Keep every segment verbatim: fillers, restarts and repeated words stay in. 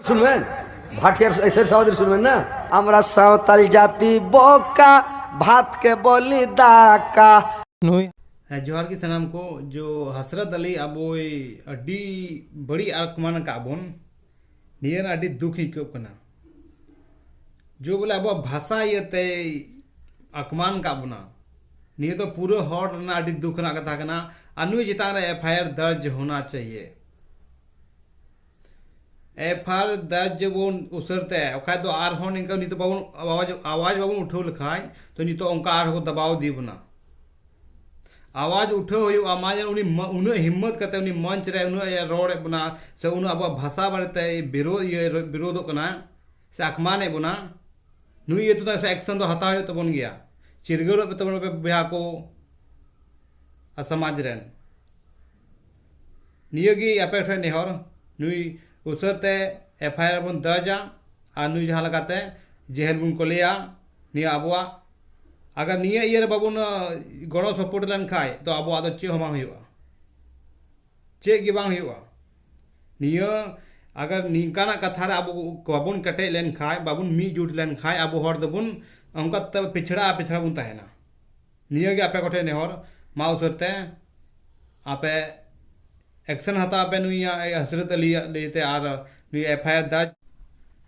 শুনবেন, ভাটিয়ার এসের সাওয়াদির শুনবেন না। আমরা সাঁওতাল জাতি বোকা, ভাতকে বলি দাকা। ᱱᱩᱭ ᱦᱮᱸ, ᱡᱚᱦᱟᱨ ᱜᱮ ᱥᱟᱱᱟᱢ ᱠᱚ᱾ ᱡᱚ ᱦᱟᱥᱨᱟᱛ ᱟᱞᱤ ᱟᱵᱚᱭ ᱟᱹᱰᱤ ᱵᱟᱹᱲᱤᱡ ᱟᱠᱢᱟᱱ ᱟᱠᱟᱫ ᱵᱚᱱ, ᱱᱤᱭᱟᱹ ᱨᱮ ᱟᱹᱰᱤ ᱫᱩᱠ ᱟᱹᱭᱠᱟᱹᱜ ᱠᱟᱱᱟ᱾ ᱡᱚ ᱵᱚᱞᱮ ᱟᱵᱚᱣᱟᱜ ᱵᱷᱟᱥᱟ ᱤᱭᱟᱹᱛᱮᱭ ᱟᱠᱢᱟᱱ ᱟᱠᱟᱫ ᱵᱚᱱᱟ, ᱱᱤᱭᱟᱹ ᱫᱚ ᱯᱩᱨᱟᱹ ᱦᱚᱲ ᱨᱮᱱᱟᱜ ᱟᱹᱰᱤ ᱫᱩᱠ ᱨᱮᱱᱟᱜ ᱠᱟᱛᱷᱟ ᱠᱟᱱᱟ᱾ ᱟᱨ ᱱᱩᱭ ᱪᱮᱛᱟᱱ ᱨᱮ F I R ᱫᱟᱨᱡᱽ ᱦᱳᱱᱟ ᱪᱟᱦᱤᱭᱮ᱾ F I ᱟᱨ ᱫᱟᱨᱡᱽ ᱵᱚᱱ ᱩᱥᱟᱹᱨ ᱛᱮ, ᱵᱟᱠᱷᱟᱡ ᱫᱚ ᱟᱨᱦᱚᱸ ᱱᱤᱝᱠᱟ ᱱᱤᱛᱚᱜ ᱵᱟᱵᱚᱱ ᱟᱣᱟᱡᱽ, ᱟᱣᱟᱡᱽ ᱵᱟᱵᱚᱱ ᱩᱴᱷᱟᱹᱣ ᱞᱮᱠᱷᱟᱡ, ᱛᱚ ᱱᱤᱛᱚᱜ ᱚᱱᱠᱟ ᱟᱨᱦᱚᱸ ᱠᱚ ᱫᱟᱵᱟᱣ ᱤᱫᱤ ᱵᱚᱱᱟ᱾ ᱟᱣᱟᱡᱽ ᱩᱴᱷᱟᱹᱣ ᱦᱩᱭᱩᱜᱼᱟ, ᱢᱟ ᱡᱮ ᱩᱱᱤ ᱢᱟ-, ᱩᱱᱟᱹᱜ ᱦᱤᱢᱢᱚᱛ ᱠᱟᱛᱮ ᱩᱱᱤ ᱢᱚᱧᱪ ᱨᱮ ᱩᱱᱟᱹᱜ ᱮ ᱨᱚᱲᱮᱫ ᱵᱚᱱᱟ, ᱥᱮ ᱩᱱᱟᱹᱜ ᱟᱵᱚᱣᱟᱜ ᱵᱷᱟᱥᱟ ᱵᱟᱨᱮᱛᱮ ᱵᱤᱨᱳ-, ᱤᱭᱟᱹ, ᱵᱤᱨᱳᱫᱚᱜ ᱠᱟᱱᱟ, ᱥᱮ ᱟᱠᱢᱟᱱᱮᱫ ᱵᱚᱱᱟ, ᱱᱩᱭ ᱤᱭᱟᱹ ᱛᱮᱫᱚ ᱥᱮ ᱮᱠᱥᱚᱱ ᱫᱚ ᱦᱟᱛᱟᱣ ᱦᱩᱭᱩᱜ ᱛᱟᱵᱚᱱ ᱜᱮᱭᱟ᱾ ᱪᱤᱨᱜᱟᱹᱞᱚᱜ ᱯᱮ ᱛᱟᱵᱚᱱ ᱯᱮ ᱵᱚᱭᱦᱟ ᱠᱚ ᱟᱨ ᱥᱚᱢᱟᱡᱽ ᱨᱮᱱ᱾ ᱱᱤᱭᱟᱹ ᱜᱮ ᱟᱯᱮ ᱴᱷᱮᱱ ᱱᱮᱦᱚᱨ, ᱱᱩᱭ ᱩᱥᱟᱹᱨ ᱛᱮ ᱮᱯᱷ ᱟᱭ ᱟᱨ ᱵᱚᱱ ᱫᱟᱨᱡᱟ ᱟᱨ ᱱᱩᱭ ᱡᱟᱦᱟᱸ ᱞᱮᱠᱟᱛᱮ ᱡᱮᱦᱮᱞ ᱵᱚᱱ ᱠᱚᱞᱮᱭᱟ᱾ ᱱᱤᱭᱟᱹ ᱟᱵᱚᱣᱟᱜ, ᱟᱜᱟᱨ ᱱᱤᱭᱟᱹ ᱤᱭᱟᱹ ᱨᱮ ᱵᱟᱵᱚᱱ, ᱟᱸ, ᱜᱚᱲᱚ ᱥᱚᱯᱳᱨᱴ ᱞᱮᱱᱠᱷᱟᱡ, ᱛᱚ ᱟᱵᱚᱣᱟᱜ ᱫᱚ ᱪᱮᱫ ᱦᱚᱸ ᱵᱟᱝ ᱦᱩᱭᱩᱜᱼᱟ, ᱪᱮᱫ ᱜᱮ ᱵᱟᱝ ᱦᱩᱭᱩᱜᱼᱟ᱾ ᱱᱤᱭᱟᱹ ᱟᱜᱟᱨ ᱱᱤᱝᱠᱟᱱᱟᱜ ᱠᱟᱛᱷᱟ ᱨᱮ ᱟᱵᱚ ᱵᱟᱵᱚᱱ ᱠᱮᱴᱮᱡ ᱞᱮᱱᱠᱷᱟᱡ, ᱵᱟᱵᱚᱱ ᱢᱤᱫ ᱡᱩᱴ ᱞᱮᱱᱠᱷᱟᱡ, ᱟᱵᱚ ᱦᱚᱲ ᱫᱚᱵᱚᱱ ᱚᱱᱠᱟ ᱛᱮ ᱯᱤᱪᱷᱲᱟ ᱯᱤᱪᱷᱲᱟ ᱵᱚᱱ ᱛᱟᱦᱮᱱᱟ᱾ ᱱᱤᱭᱟᱹ ᱜᱮ ᱟᱯᱮ ᱠᱚᱴᱷᱮᱱ ᱱᱮᱦᱚᱨ, ᱢᱟ ᱩᱥᱟᱹᱨ ᱛᱮ ᱟᱯᱮ ᱮᱠᱥᱮᱱ ᱦᱟᱛᱟᱣ ᱯᱮ ᱱᱩᱭᱟᱜ, ᱦᱟᱥᱨᱟᱛ ᱟᱞᱤᱭᱟᱜ ᱞᱟᱹᱭᱛᱮ, ᱟᱨ ᱱᱩᱭ ᱮᱯᱷ ᱟᱭ ᱟᱨ ᱫᱟᱨᱡᱽ᱾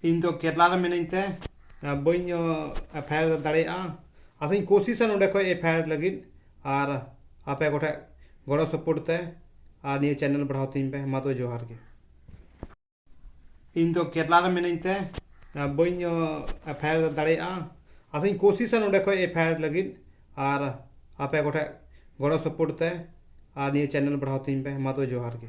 ᱤᱧ ᱫᱚ ᱠᱮᱨᱞᱟ ᱨᱮ ᱢᱤᱱᱟᱹᱧ ᱛᱮ, ᱟᱸ, ᱵᱟᱹᱧ, ᱟᱸ, ᱮᱯᱷ ᱟᱭ ᱟᱨ ᱫᱟᱲᱮᱭᱟᱜᱼᱟ᱾ ᱟᱫᱚᱧ ᱠᱳᱥᱤᱥᱟ ᱱᱚᱸᱰᱮ ᱠᱷᱚᱡ ᱮᱯᱷ ᱟᱭ ᱟᱨ ᱞᱟᱹᱜᱤᱫ, ᱟᱨ ᱟᱯᱮ ᱠᱚᱴᱷᱮᱡ ᱜᱚᱲᱚ ᱥᱚᱯᱳᱨᱴ ᱛᱮ ᱟᱨ ᱱᱤᱭᱟᱹ ᱪᱮᱱᱮᱞ ᱵᱟᱲᱦᱟᱣ ᱛᱤᱧ ᱯᱮ᱾ ᱢᱟ ᱛᱚᱵᱮ ᱡᱚᱦᱟᱨ ᱜᱮ᱾ ᱤᱧ ᱫᱚ ᱠᱮᱨᱞᱟ ᱨᱮ ᱢᱤᱱᱟᱹᱧ ᱛᱮ, ᱟᱸ, ᱵᱟᱹᱧ, ᱟᱸ, ᱮᱯᱷ ᱟᱭ ᱟᱨ ᱫᱟᱲᱮᱭᱟᱜᱼᱟ᱾ ᱟᱫᱚᱧ ᱠᱳᱥᱤᱥᱟ ᱱᱚᱸᱰᱮ ᱠᱷᱚᱡ ᱮᱯᱷ ᱟᱭ ᱟᱨ ᱞᱟᱹᱜᱤᱫ, ᱟᱨ ᱟᱯᱮ ᱠᱚᱴᱷᱮᱡ ᱜᱚᱲᱚ ᱥᱚᱯᱳᱨᱴ ᱛᱮ ᱟᱨ ᱱᱤᱭᱟᱹ ᱪᱮᱱᱮᱞ ᱵᱟᱲᱦᱟᱣ ᱛᱤᱧ ᱯᱮ᱾ ᱢᱟ ᱛᱚᱵᱮ ᱡᱚᱦᱟᱨ ᱜᱮ᱾